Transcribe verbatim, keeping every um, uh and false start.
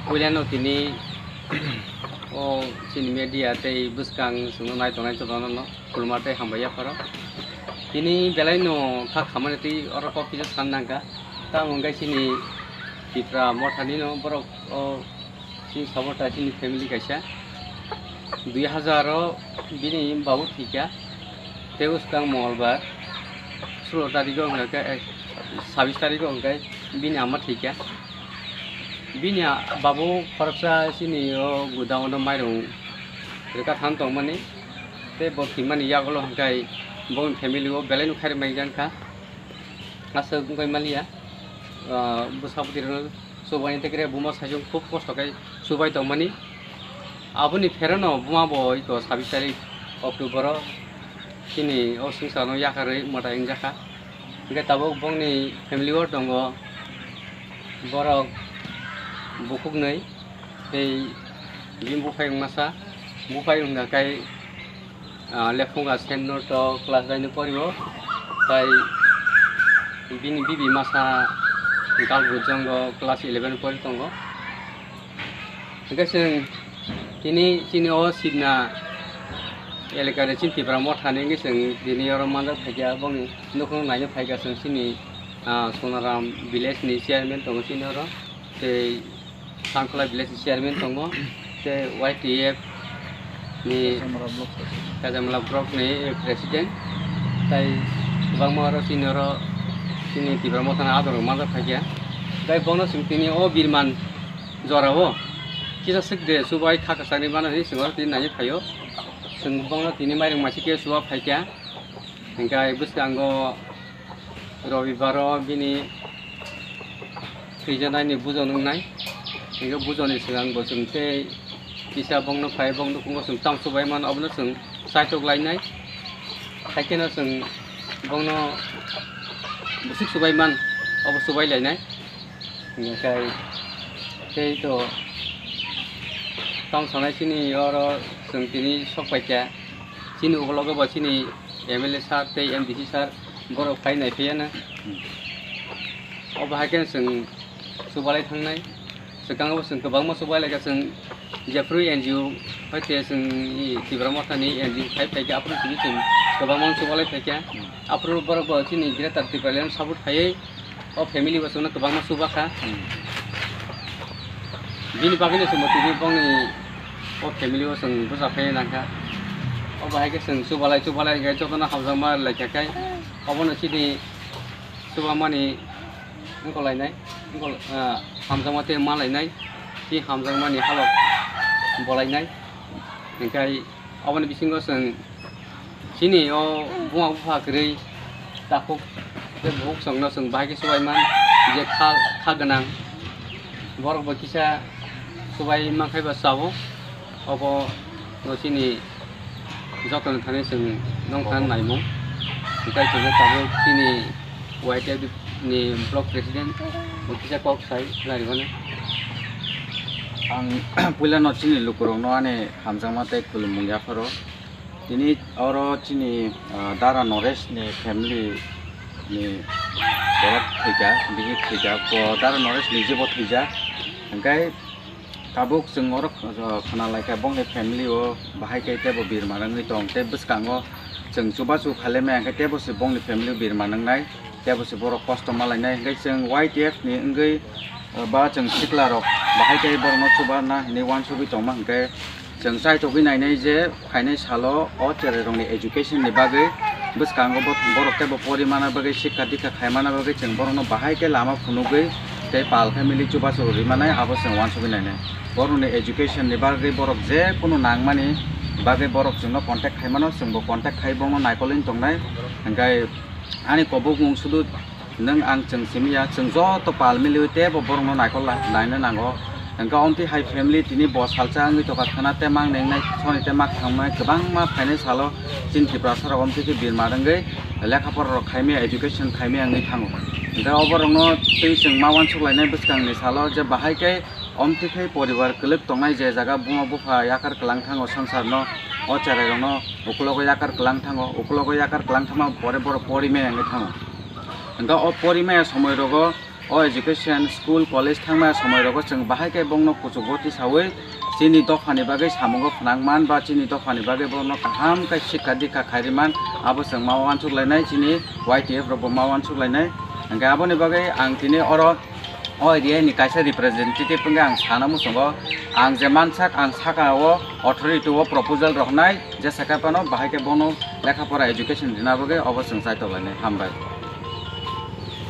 Puilano tini o chini media tei bwskang chwngno nai tongnai jotono no khulumar tei hambai yapharo. Tini belai no kha khamani tei oro kok kisa san nangkha. Tamo hwnkhe chini Tipra Mothani no borok o chini sabota chini family kaisa dui hazar o bini babu thwikha. Tei bwskang Mongolbar sulo tarikh o hwnkhe, eh, sabis tarikh o hwnkhe bini ama thwikha. Bini a-, babu khoroksa chini o godown o mairung rwkha thang tongmani, tei bo thwimani yagulo hwnkhe bongni family o belai no khairok mai jang kha. Aswk wngwi maliya, ah, bwsa bwtwi rwno chubaini tei kre buma saichung khub kosto khe chubai tongmani. Aboni pherano buma bo iko sabis tarik October o chini o swngcharno yakarwi mwtai wngjakha. Hwnkhe tabuk bongni family o tongo borok bukhuknwi tei bini buphai wngmasa. Buphai wngkha khe, ah, Lephunga Senior to class nine o porio, tai bini bibi masa Galbujong o class eleven o pori tongo. Hwnkhe chwng tini chini o Sidna elaka ni chini Tipra Mothani wngwi chwng tini oro manjak phaikha, bongni nukhungno naina phaikha chwng chini, ah, Sonaram village ni chairman tongo chini oro, tei Sangkholai village ni chairman tongo, tei Y T F ni Kajamala block ni president, tai kwbangma oro chini oro chini Tipra Mothani ador manjak phaikha. Tai bono chwng tini o birman jora o kisa swk de chubai kha kwchangni mano hinwi chwng oro tini naina phaio. Chwng bono tini mairung maisike chuba phaikha. Hwnkhe bwskango Robibar o bini thwijanaini bujon wngnai. Hwnkhe bujoni swkang bo chwng tei kisa bongno phai, bongno nukhungo chwng tamo chubai mano, obono chwng chaitok lainai. Haikheno chwng bongno bwswk chubai man, obo chubai lainai. Hwnkhe tei to tamo sanai chini oro chwng tini sok paikha. Chini ukologo bo chini M L A sir tei M D C sir borok phai naiphiyano. Hmm. Obo hai khe chwng chubalai thangnai. Swkango chwng kwbangma chubalai kha chwng jephru N G O hai khe chwng i Tipra Mothani N G O phai phai khe aphuru chwng chwng kwbangma chubalai phai kha. Hmm. Aphuru borok bo chini Greater Tipraland support khaiwi o family bo chwngno kwbangma chuba kha. Hmm. Bini bagwino chwngbo tini bongni o family o chwng bwsa phai nangkha. Obo hai khe chwng chubalai chubalai hwnkhe jotono hamjakma laikha khe obono chini chubamani wngkolainai, wngkol-, ah, hamjakma tei malainai, tei hamjakmani halok bolainai. Hwnkhe aboni bisingo chwng chini o buma bupha kwrwi takhuk tei bukhuk chwngno chwng bahai khe chubai man je kha, kha gwnang borok bo kisa chubai mankhai ba chao. Obo no chini jotoni thani chwng nongkha naimung. Hwnkhe chwngno tabuk chini Y T F ni block president bo kisa kok sai larigwno. Ang puilano chini lukurokno ani hamjakma tei khulumung yapharo. Tini oro chini, ah, Dara Noresh ni family ni borok thwikha, bihik thwikha, bo Dara Noresh ni jebo thwijak. Hwnkhe tabuk chwng oro, ah, khna laikha bongni family o bahai khe teibo birma wngwi tong tei bwskango chwng chubachu khailai maya hwnkhe teibo se bongni family o birma wngnai. Teibo se borok kosto ma lainai, hwnkhe chwng Y T F ni wngwi, ah, ba chwng sikla rok bahai khe borokno chuba na hinwi uansugwi tongma hwnkhe chwng chaitogwi nainai je phainai salo o cherai rokni education ni bagwi bwskango bo-, borok teibo pori mana bagwi, sikha dikha khai mana bagwi chwng borokno bahai khe lama phunugwi tei pal khe mili chubachu rwi manai, abo chwng uansugwi nainai. Borokni education ni bagwi borok je kunu nangmani bagwi borok chwngno contact khai mano, chwngbo contact khai bongno naikolwi tongnai, hwnkhe ani kobokmung sudu nwng ang chwng simi ya, chwng joto pal miliwi teibo borokno naikol lai-, laina nango. Hwnkhe omtwi hai family tini bo salsa wngwi tongkha khwna tei mang nengnai soni tei mak thangnai kwbangma phainai salo chini Tiprasa rok omtwi khe birma wngwi lekha pora rok khaimaya, education khaimaya wngwi thango. Hwnkhe oborokno twi chwng ma uansuk lainai bwskangni salo je bahai khe omtwi khe poribar kwlwk tongnai je jaga buma bupha yakar kwlang thango swngcharno, o cherai rokno ukulogo yakar kwlang thango, ukulogo yakar kwlang thangma pore borok porimaya wngwi thango. Hwnkhe o porimaya somoi rogo o education, school, college thangma somoi rogo chwng bahai khe bongno kuchugo tisawi chini dophani bagwi samungo phnang man ba chini dophani bagwi bono kaham khe sikha dikha khairi man, abo chwng ma uansuk lainai, chini Y T F rokbo ma uansuk lainai. Hwnkhe aboni bagwi ang tini oro o area ni kaisa representative wngwi ang sana muchungo, ang je mansak ang saka o authority o proposal rok hnai, jesa khe phano bahai khe bono lekha pora education rina bagwi obo chwng chaitok lainai. Hambai.